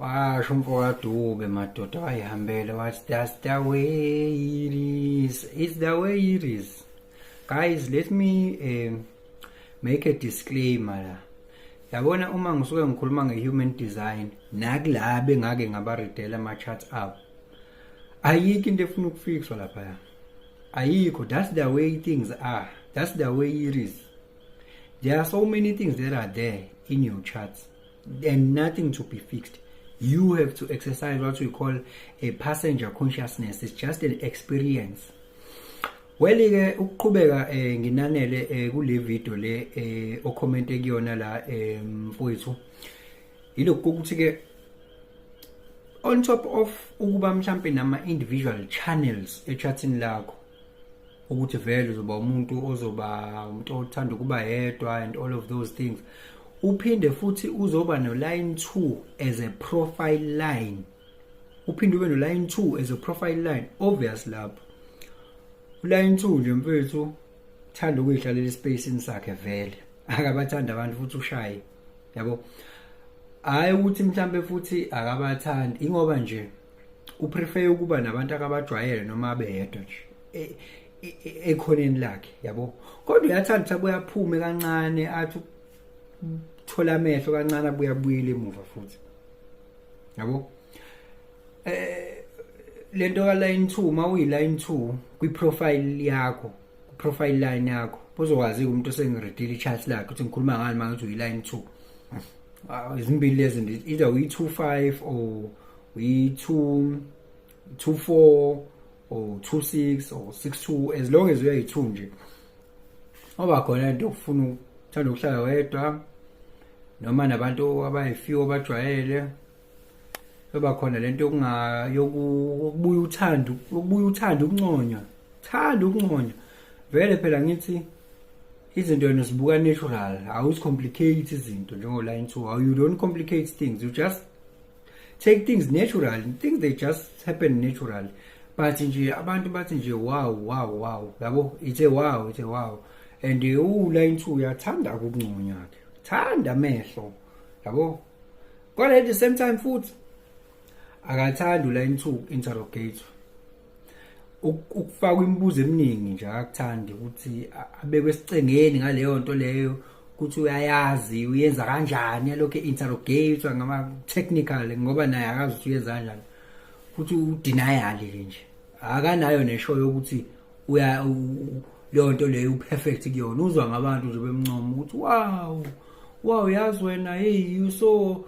Washo umfokaDube madoda, wayihambele wathi, "That's the way it is, it's the way it is." Guys, let me make a disclaimer la. Yabona, uma ngisuke ngikhuluma nge-human design nakulaba engake ngabareadela ama-charts abo, ayikho into efuna ukufixwa laphaya, ayikho. That's the way things are, that's the way it is. There are so many things that are there in your charts and nothing to be fixed. You have to exercise what we call a passenger consciousness. It's just an experience. Well ke, ukuqhubeka nginanele kule video le ocommente kuyona la, mfowethu, yilokhu ukuthi ke on top of ukuba mhlambe nama individual channels echartini lakho, ukuthi vele uzoba umuntu ozoba umuntu othanda ukuba yedwa and all of those things, uphinde futhi uzoba no line 2 as a profile line, uphinde ube no line 2 as a profile line. Obvious, lapho line 2 nje, mfethu, thanda ukuyihlalela espacini sakhe, vele akabathanda abantu futhi ushaye, yabo. Hayi ukuthi mhlambe futhi akabathandi, ingoba nje uprefer ukuba nabantu akabajwayele noma abe yedwa nje ekhoneni lakhe, yabo. Kodwa uyathanda ukuthi abuye aphume kancane, athi thola amehlo kancane, abuye abuyele emuva futhi, yabo. Lento ka line 2, mawuyi line 2 kwi profile yakho, profile line yakho, uzokwazi umuntu osengireadile i-chart lakhe ukuthi ngikhuluma ngani mangithi uyi line 2. Izimbili lezi, either uyi-25 or uyi-2 24 or 26 or 62, as long as uyayi-2 nje, oba khona into ufuna uthanda ukuhlala wedwa noma nabantu abayi-few abajwayele, yoba khona lento yokunga yokubuya uthando, ukubuya uthando ukunconywa, thanda ukunconywa. Vele phela ngithi izinto wena zibuka natural, awuzicomplicate izinto njengo line 2. You don't complicate things, you just take things natural. Things, they just happen natural. But nje abantu bathi nje, Wow, yabo, it's a wow, it's a wow." And u line 2 uyathanda ukunconywa ke, thanda amehlo, yabo. Kodwa at the same time futhi akathandi uline 2 interrogate, ukufaka imibuzo eminingi nje. Akakuthandi ukuthi abekwe esicengeni ngaleyo nto leyo, ukuthi uyayazi uyenza kanjani, lokho interrogate ngama technical, ngoba naye akazi ukuthi uyenza kanjani. Futhi udenial nje, akanayo neshow yokuthi uya leyo nto leyo uperfect kuyona. Uzwa ngabantu nje bemncoma ukuthi, Wow, wow, yazi wena, hey, you so